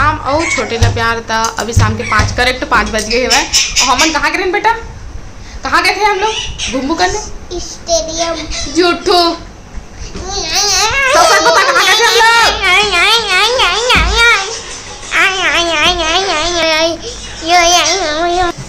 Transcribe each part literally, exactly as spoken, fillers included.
हम अउ छोटे ला प्यार। त अभी शाम के पाँच, करेक्ट पाँच बज गए हवय। और हमन कहाँ गए रहेन बेटा? कहाँ गए थे हम लोग घूमू करने? स्टेडियम। झूठो। सच सच बता, कहाँ गए थे हम लोग?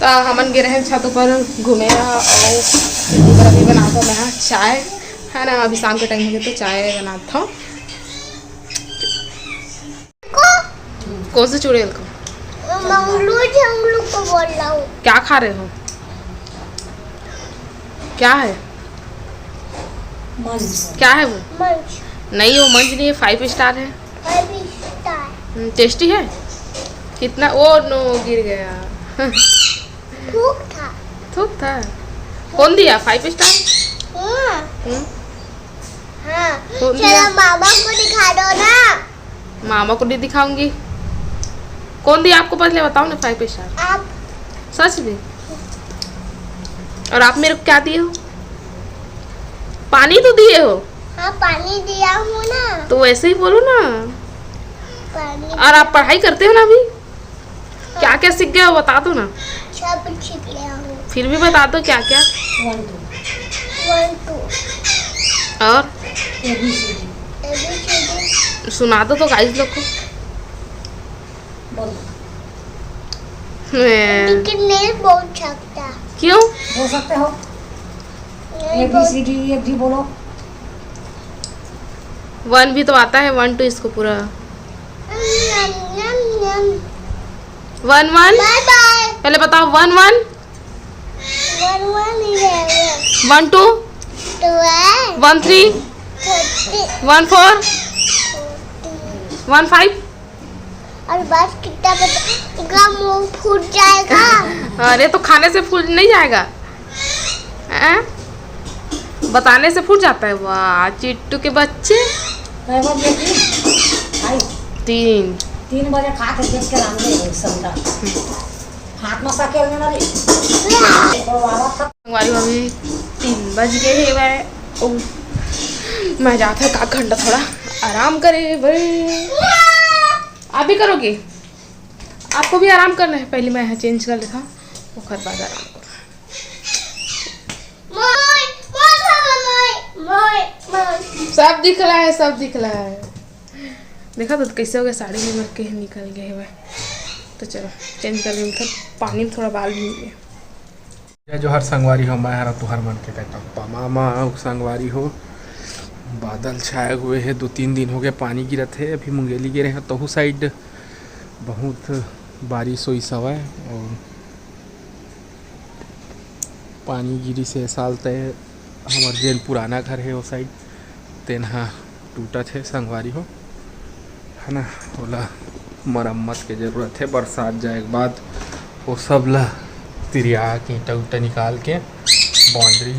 त हमन गे रहे छत ऊपर घूमे ला, और अभी बनाता मैं चाय, है ना, अभी शाम के टाइम हो गया तो चाय बनाता हूँ। कौन से चुड़ैल को? मंगलू झंगलू को बोल रहा हूँ। क्या खा रहे हो? क्या है? मंच। क्या है वो? मंच। नहीं, वो मंच नहीं है, फाइव स्टार है। Five star. हम्म, टेस्टी है। कितना? ओ नो, गिर गया। थूक था। थूक था। कौन दिया? Five star. हाँ। हम्म। हाँ। कौन चलो दिया? मामा को दिखा दो ना। मामा को नहीं दिखाऊंगी। कौन दिया आपको, पहले बताओ ना, फाइव स्टार। आप। सच में? और आप मेरे को क्या दिए हो? पानी तो दिए हो। हाँ, पानी दिया हूँ ना। तो वैसे ही बोलो ना। पानी। और आप पढ़ाई करते हो ना अभी? हाँ। क्या क्या सीख गए हो, बता दो ना। सब सीख लिया हूँ। फिर भी बता दो क्या क्या। One two. One two. और? A B C D. A B C D. सुना दो तो गाइस लोग को। बोलो। हैं। लेकिन नहीं बोल सकता। क्यों? बोल सकते हो। नहीं ए बी बोल सी डी एफ जी बोलो। वन भी तो आता है, वन टू इसको पूरा। नम, नम, नम। वन वन। बाय बाय। पहले बताओ, वन वन। वन वन इलेवन। One two. ट्वेल्व। वन थ्री। थर्टी। वन फोर। फोर्टी। वन फाइव। और बस कितना बचा? इनका मुंह फूट जाएगा। अरे, तो खाने से फूट नहीं जाएगा। हैं? बताने से फूट जाता है। वाह, चिट्टू के बच्चे। कै बजे की? आई। तीन। तीन बजे खा के देख के राम दे संता। हाथ में सकेल में ना रे। तो बाबा था। संगवारी हो, अभी तीन बज गए हेवय। ओ, मैं जात हूँ एक आध घंटा थोड़ा आराम करे बर। आप भी करोगे? आपको भी आराम करना है? पहले मैं यहाँ चेंज कर लेता हूँ, ओकर बाद आराम करो। सब दिख रहा है, सब दिख रहा है। देखा तो कैसे हो गया, साड़ी में भर के निकल गए हेवय। तो चलो, चेंज कर लेते हैं, पानी में थोड़ा बाल भींज गए। जय जोहार संगवारी हो, मैं हरा तुहर मन के कहिथंव पमा मा। अउ संगवारी हो, बादल छाए हुए हे, दो तीन दिन हो गए पानी गिरत हे। अभी मुंगेली गे रहे हैं, तहू साइड बहुत बारिश होइस हवय और पानी गिरिस हे। ए साल ते हमर जेन पुराना घर हे ओ साइड, तेन ह टूटत हे संगवारी हो, है ना। ओला मरम्मत के जरूरत हे। बरसात जाए के बाद ओ सब ला तिरिया के ईंटा उटा निकाल के बाउंड्री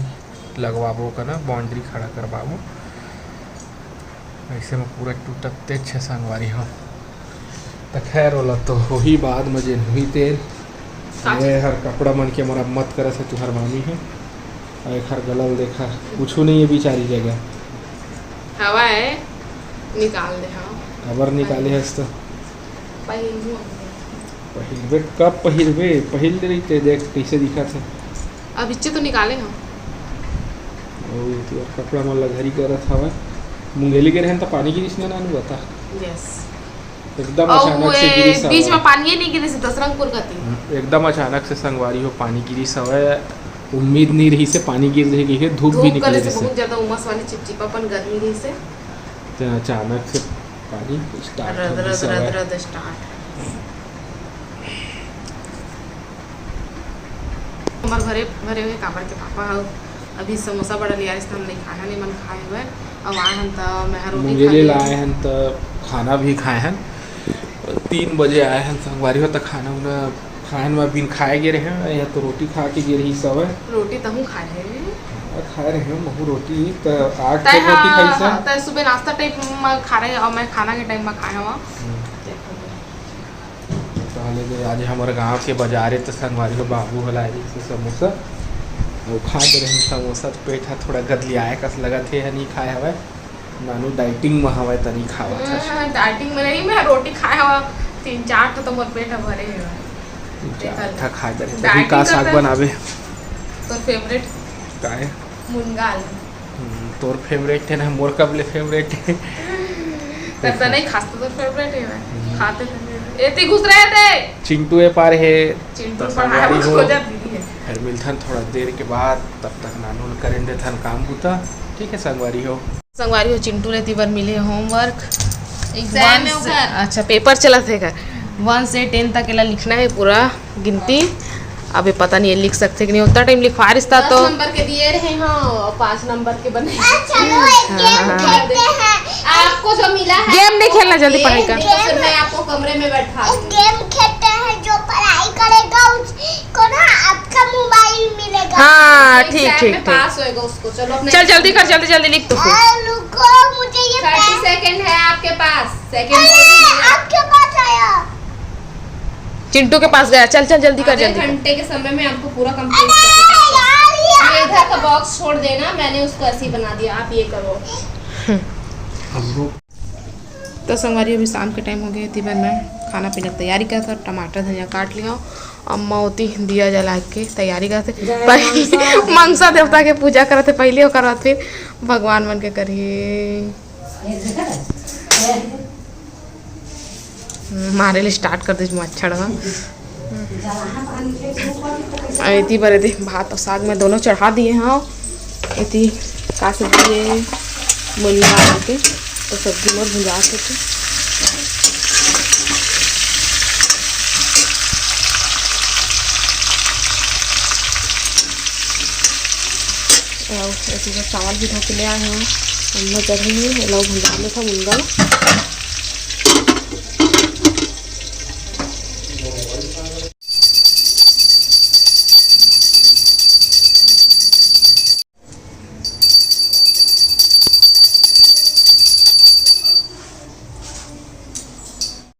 लगवाबो, का ना, बाउंड्री खड़ा करवाबो। ऐसे में पूरा टूटत तेज छे संगवारी हो। त खैर, ओला तो होही बाद में, जेन होही तेन। का ये हर कपड़ा मन के मरम्मत करत हे तुहर मामी हे। अउ एखर गलल देखा, कुछु नहीं है बिचारी जगह। हवा है, निकाल दे, हाँ। अबर निकाले हस तो। पहिरबो। पहिरबे, कब पहिरबे? पहिर ले रहिते, देख कैसे दिखत हे। अब इच्चे तो निकाले हम। ओ, तुहर कपड़ा मन ला घरी करत हवय। मुंगेली गे रहेन त पानी गिरिस ना नानू, बता। यस। एकदम अउ अचानक से ए, गिरिस बीच हवय। में पानी नहीं गिरिस, दसरंगपुर कती। हम्म, एकदम अचानक से संगवारी हो पानी गिरिस हवय। उम्मीद नहीं रहिस हे पानी गिर जाही कहिके, धूप भी धूप निकले करे से रहिस हे। बहुत ज्यादा उमस वाली चिपचिपापन गर्मी रहिस हे। ते अचानक से पानी स्टार्ट रद, हो रद, गिस रद, हवय। रद स्टार्ट। हमर भरे, भरे हुए काबर के पापा ह अभी समोसा बड़ा ले आइस, त हम नहीं खाए हन, एमन खाए हुए। अब आए हन त मैं ह रोटी मुंगेली खा ला ली। आए हन त खाना भी खाए हन। तीन बजे आए हन संगवारी हो, त खाना उना खाए हन, मैं बिन खाए गे रहे हन, या तो रोटी खा के गे रहिस हवय। रोटी तहूँ खाए रहे। मैं खाए रहे हन महू रोटी, त आठ तय के रोटी खाइस हा, हन। तय सुबह नाश्ता टाइम में खा रहे और मैं खाना के टाइम में खाए हवा। हम्म। ताहले दे, आज हमर गांव के बाजार हे, त संगवारी हो, बाबू ह लाए रहिस हे समोसा, अउ खा दे रहिन समोसा, त पेट ह थोड़ा गदलियाए कस लगत हे, ह नहीं खाए हवय। नानू डाइटिंग म हवय, त नहीं खावत हस। हम्म, डाइटिंग में नहीं, मैं रोटी खाए हवा, तीन चार ठो तो मोर पेट ह भरे हे भाई। चार ठा खा दे। तभी का साग बनाबे? तोर फेवरेट काय? मुनगा आलू। हम्म, तोर फेवरेट हे ना, मोर कब ले फेवरेट हे। तब तो नहीं खास, तो तोर फेवरेट हे भाई। हम्म। खाते थे। एती घुस रहे थे। चिंटू ए पार हे। चिंटू तो पढ़ाई संगवारी हो। खोजत दीदी है। फिर मिलथन थोड़ा देर के बाद, तब तक नानू ल करें देथन काम बूता। ठीक है संगवारी हो। संगवारी हो, चिंटू ले ती बर मिले होमवर्क। एग्जाम है ओकर। अच्छा, पेपर चलत हे एकर। वन से टेन तक एला लिखना है पूरा गिनती। अबे पता नहीं ये लिख सकथे कि नहीं, उतना टाइम लिखवा रिस्ता तो। दस नंबर के दिए रहे, हाँ, और पाँच नंबर के बने। अच्छा, चलो, एक गेम हाँ। खेलते हैं। आपको जो मिला है, गेम नहीं खेलना, जल्दी पढ़ाई कर। तो फिर मैं आपको कमरे में बैठा दूँ। गेम खेलते हैं, जो पढ़ाई करेगा उसको ना आपका मोबाइल मिलेगा। हाँ, तो ठीक, एग्जाम ठीक, में ठीक। पास होएगा उसको। चलो, अपने चल, जल्दी कर, जल्दी, जल्दी लिख तो फिर। आ, रुको, मुझे ये थर्टी पेन सेकंड है आपके पास। सेकंड अरे, आपके पास आया। चिंटू के पास गया। चल, चल, जल्दी कर, आधे जल्दी कर। घंटे के समय में आपको पूरा कंप्लीट करना है। अरे यार, ये ये इधर का बॉक्स छोड़ देना, मैंने उसको ऐसे ही बना दिया, आप ये करो। हम लोग तो संगवारी, अभी शाम के टाइम हो गया, एती बर मैं खाना पीना के तैयारी करत हूँ। टमाटर धनिया काट लिया हूँ। अम्मा होती दिया जला के तैयारी करत हे। जय पहले मनसा। मनसा देवता के पूजा करत हे, पहले ओकर बाद फिर भगवान मन के करही। हम्म, मारे ले स्टार्ट कर दे मच्छर ह। अउ एती बर एती भात अउ साग में दोनों चढ़ा दिए हव। एती का सब्जी हे? मुनगा आलू के, तो सब्जी मोर भुंजात होथे। अउ एती बर चावल भी धो के ले आए हव, ओमा चढ़े हे, एला भुंजा लेथव मुनगा ला।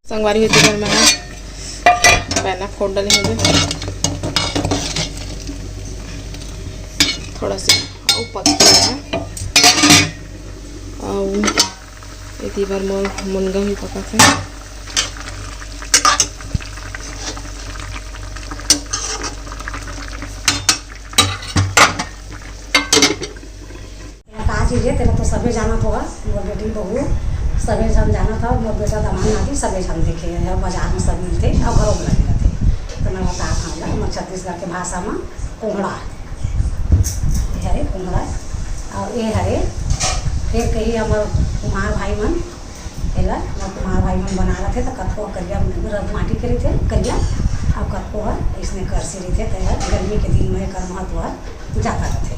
संगवारी हो, एती बर मैं पैना फोड़ डाले हवे। थोड़ा से अउ पकथे, अउ एती बर मोर मुनगा भी पकथे। का चीज हे, तेला तो सबे जानत होगा, मोर बेटी बहू सबे झन जानत हव, मोर बेटा दमांद नाती सबे झन देखे हे, बाजार में सब मिलथे अउ घरों में लगे रहथे। तो मैं बतात हव ला, मोर छत्तीसगढ़ के भाषा में कोंहड़ा, ये हरे कोंहड़ा, अउ ये हरे फेर कही हमर कुम्हार भाई मन, एला हमर कुम्हार भाई मन बना रथे, त कतको करिया माटी के रथे, करिया, अउ कतको ह अइसने करसी रथे, त एला गर्मी के दिन में एकर महत्व ह जादा रथे।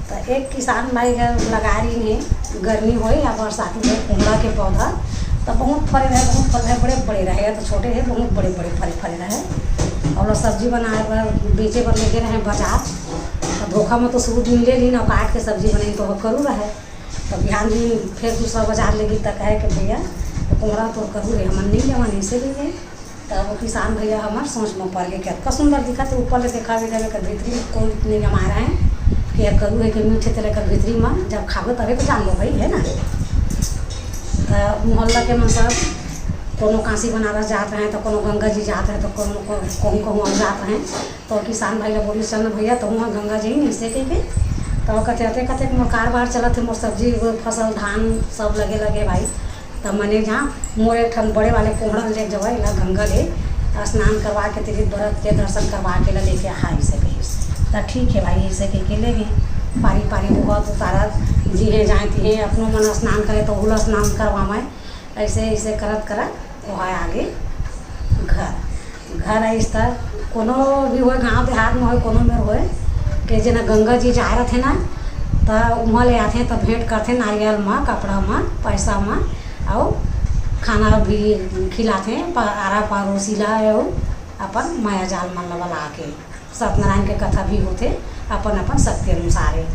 त एक किसान भाई ह लगा रहिन हे, गर्मी होय या बरसाती होय, कोंहड़ा के पौधा त बहुत फरे रहे, बहुत फरे रहे, बड़े बड़े रहे, या तो छोटे रहे, बहुत बड़े बड़े फरे फरे रहे। अउ ओला सब्जी बनाए बर, बेचे बर लेगे रहे बाजार, त धोखा म तो शुरू दिन ले लीन, अउ काट के सब्जी बनाइन त ओह करू रहे। त बिहान दिन फेर दूसरा बाजार ले गिन त कहे के भैया, कोंहड़ा तोर करू हे, हमन नइ लेवन, अइसे कहिके। त वो किसान भैया हमर सोच म पर गे, कतका सुंदर दिखत हे, ऊपर ले देखा भी करे, एकर भीतरी में कोई नइ जमा रहे कि ये करू हे कि मीठ हे, तेला एकर भीतरी म जब खाबे तभे तो जान लो भाई, है ना। त मोहल्ला के मन सब कोनो काशी बनारस जात रहे, त कोनो गंगा जी जात रहे, त कोनो को-, कहूँ कहूँ अउ जात रहे, त किसान भाई ला बोलिस, "चल न भैया, तहूँ ह गंगा जही न," अइसे कहिके। त वो कथे, "अते कथे मोर कारबार चलत हे, मोर सब्जी, वो फसल, धान सब लगे लगे भाई।" त मने जहाँ मोर एक ठन बड़े वाले कोंहड़ा ले जवय, एला गंगा ले स्नान करवा के, तीर्थ व्रत के दर्शन करवा के एला लेके आहा, अइसे कहिस। त ठीक हे भाई, अइसे कहिके ले गे। पारी पारी बोहत उतारत, जिहे जाए तिहे, अपनो मन स्नान करे त ओहू ला स्नान करवावय। अइसे अइसे करत करत ओहा आगे घर। घर आइस त कोनो भी होय, गाँव देहात म होय, कोनो मेर होय, के जेना गंगा जी जाए रथे ना, त उहाँ ले आथे त भेंट करथे नारियल म, कपड़ा म, पैसा म, अउ खाना भी खिलाथे, प-, आरा पड़ोसी ला अउ अपन माया जाल मन ला बला के। सत्यनारायण के कथा भी होथे, अपन अपन शक्ति अनुसार हे।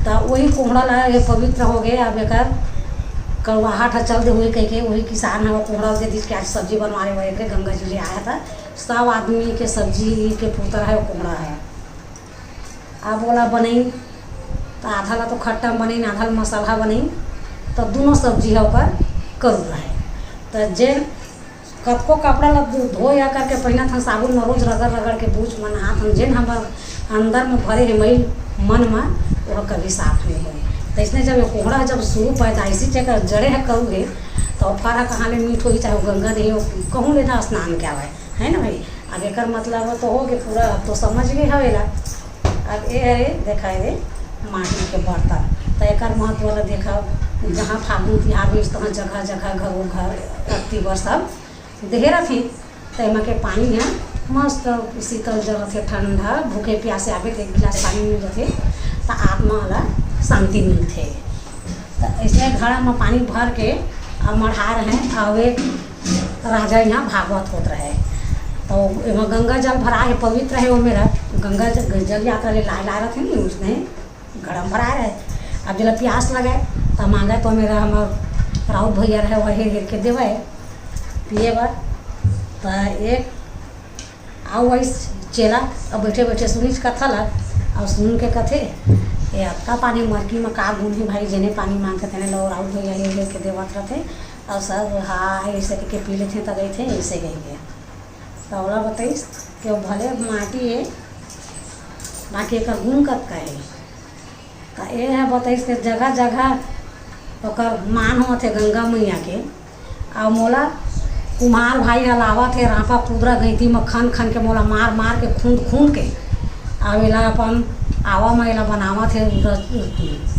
त वही कोंहड़ा ला ये पवित्र हो गए, अब एकर कड़वाहट ह चल दे हुए कहिके वही किसान ह वो कोंहड़ा दे दिस के आज सब्जी बनवा ले, वो एकरे गंगा जी ले आया था। सब आदमी के सब्जी के पुतरा है, वो कोंहड़ा है। अब ओला बनई त आधा ला तो खट्टा म बनई, आधा ला मसाला बनई, त दोनों सब्जी ह ओकर करू रहे। त जेन कतको कपड़ा ल धो या करके पहिनत हन, साबुन म रोज रगड़ रगड़ के बूच मन हाथ हन, जेन हमर अंदर म भरे हे मइल मन म, ओह कभी साफ नहीं होए। त इसने जब ये कोहड़ा जब शुरू पैदाइशी जेकर जड़े ह करू हे, त ओ फर ह कहाँ ले मीठ होही, चाहे वो गंगा नहीं हो, कहूँ ले ना स्नान के आवय, है ना भाई? अब एकर मतलब तो हो गए पूरा, अब तो समझ गए हवे ला। अब ए हरे, देखा ए, माटी के बर्तन, त एकर महत्व ला देखा, जहाँ फागुन तिहार में तहाँ जगह जगह घरों घर अक्ति बर सब देहे रथे। त एमा के पानी ह मस्त शीतल जल रथे, ठंडा, भूखे प्यासे आबे त एक गिलास पानी मिल जथे, त आत्मा ला शांति मिलथे। त ऐसे घड़ा म पानी भर के अब मढ़ा रहे, अब एक राजा यहाँ भागवत होत रहे, तो एमा गंगा जल भरा हे, पवित्र हे, ओमे रह गंगा ज-, जल यात्रा ले लाए ला रथे नहीं, उसने घड़ा म भरा रहे। अब जला प्यास लगे, त मांगे तो मेरा हमर राउत भैया रहे, वह हेर हेर के देवे पिए बर। त एक आउ वही चेला अब बैठे बैठे सुनिच कथा ला, और सुन के कथे, "ये अतका पानी मरकी म का गुण हे भाई, जेने पानी मांगथे तेने लो, राउत भैया हेर हेर के देवत रथे, और सब हा ऐसे के पी लेथे, त गई थे ऐसे गई के।" त ओला बताइस कि वो भले माटी हे, बाकी एकर गुण कतका हे। त ए ह बताइस कि जगह जगह ओकर मान होथे गंगा मैया के। अउ मोला कुम्हार भाई ह लावत हे रांपा कुदरा गैंती म खन खन के, मोला मार मार के, खूंद खूंद के, अउ एला अपन आवा म एला बनावत हे,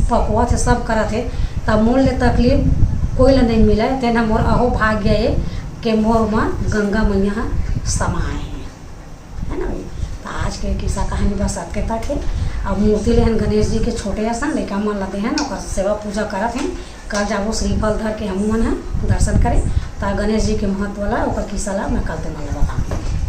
पकवत हे, सब करत हे। त मोर ले तकलीफ कोई ल नइ मिलय, तेन ह मोर अहो भाग्य ए के मोर म गंगा मैया ह समाए हे। है ना भाई? त आज के किस्सा कहानी बस अतके तक हे। अब मूर्ति लेहन गणेश जी के छोटे असन, लइका मन ला देहन, ओकर सेवा पूजा करत हे। कल जाबो श्रीफल धर के हमू मन ह दर्शन करे, त गणेश जी के महत्व ला, ओकर किस्सा ला मैं कल ते मन ला बताऊँ।